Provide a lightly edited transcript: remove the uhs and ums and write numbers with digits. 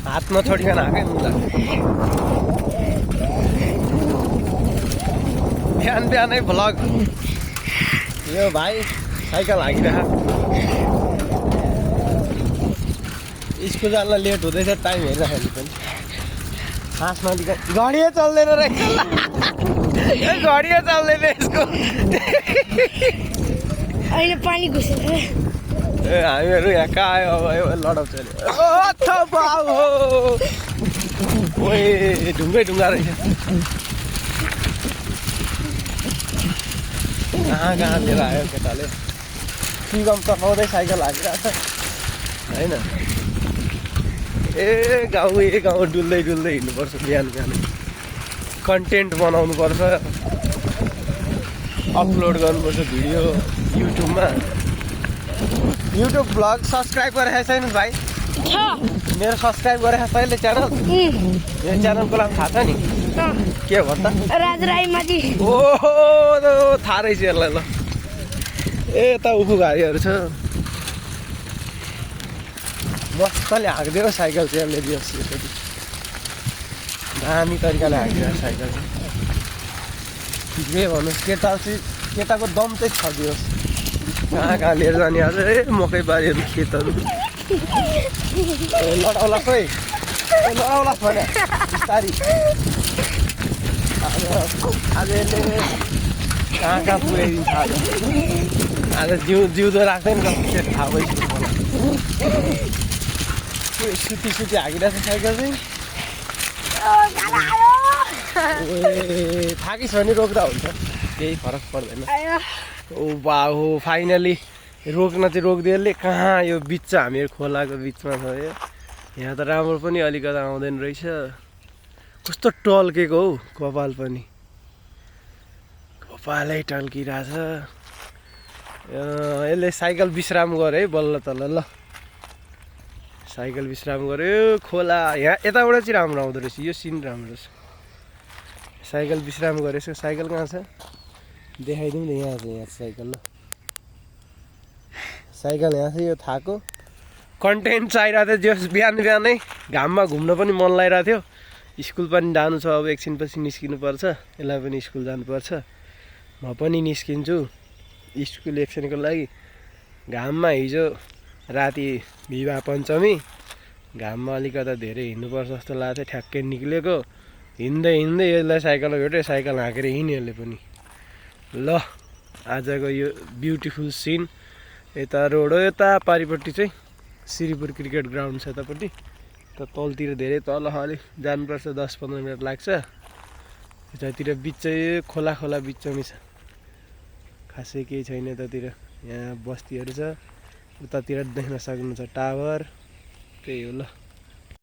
हातमा छोडिकन आएकै मुला बिहान बिहानै भ्लग यो भाइ साइकल हाँकिरह स्कुल जान लेट हुँदैछ टाइम हेरिराखेको पनि सासमा घडिया चल्दैन रहेछ घडिया चल्दैन यसको अहिले पानी घुसेर ए हामीहरू यहाँ कहाँ आयो अब लडाउँछ ओए ढुङ्गै ढुङ्गा रहेछ कहाँ कहाँ लिएर आयो केटाले सिगम तकाउँदै साइकल हालिरहेको छ होइन ए गाउँ डुल्दै डुल्दै हिँड्नुपर्छ बिहान बिहानै कन्टेन्ट बनाउनुपर्छ अपलोड गर्नुपर्छ भिडियो युट्युबमा युट्युब ब्लग सब्सक्राइब गरेको छैन भाइ मेरो सब्सक्राइब गरेको छैन च्यानल मेरो च्यानलको नाम थाहा छ नि के भन्छ राज राई माझी ओहो थाहा रहेछ यसलाई ल ए यता उखु घारीहरू छ मस्तले हाँकिदियो साइकल चाहिँ यसले दियोस् यसरी दामी तरिकाले हाँकिदियो साइकल चाहिँ के भन्नुहोस् केटाको दम चाहिँ छ दियोस् कहाँ लिएर जाने आज ए मकै बारीहरू खेतहरू लडाउला खोइ लडाउला भने बिस्तारी आज यसले कहाँ कहाँ पुऱ्याइदिन्छ आज जिउँदो राख्दैन कसले थाहा भइसक्यो मलाई सुती हाँकिरहेको छ साइकल चाहिँ थाकिस् भने रोक्दा हुन्छ केही फरक पर्दैन ओ बा हो फाइनली रोक्न चाहिँ रोकिदिएले कहाँ यो बिच हामीहरू खोलाको बिचमा छ यो यहाँ त राम्रो पनि अलिकति आउँदैन रहेछ कस्तो टल्केको हौ कपाल पनि कपालै टल्किरहेछ यसले साइकल विश्राम गऱ्यो है बल्ल तल्ल ल साइकल विश्राम गऱ्यो खोला यहाँ यताबाट चाहिँ राम्रो आउँदो रहेछ यो सिन राम्रो छ साइकल विश्राम गरेछ साइकल कहाँ छ देखाइदिउँ न यहाँ छ यहाँ साइकल ल साइकल यहाँ छ यो थाको कन्टेन्ट चाहिरहेको थियो जस बिहान बिहानै घाममा घुम्न पनि मन लागिरहेको थियो स्कुल पनि जानु छ अब एकछिनपछि निस्किनुपर्छ यसलाई पनि स्कुल जानुपर्छ म पनि निस्किन्छु स्कुल एकछिनको लागि घाममा हिजो राति विवाह पञ्चमी घाममा अलिकता धेरै हिँड्नुपर्छ जस्तो लाग्थ्यो ठ्याक्कै निक्लेको हिँड्दै यसलाई साइकल भेट्यो साइकल हाँकेर हिँड्यो यसले पनि ल आजको यो ब्युटिफुल सिन यता रोड हो यता पारिपट्टि चाहिँ श्रीपुर क्रिकेट ग्राउन्ड छ यतापट्टि त तलतिर धेरै तल अलिक जानुपर्छ 10-15 मिनट लाग्छ यतातिर बिच चाहिँ खोला बिचमै छ खासै केही छैन यतातिर यहाँ बस्तीहरू छ उतातिर देख्न सक्नुहुन्छ टावर त्यही हो ल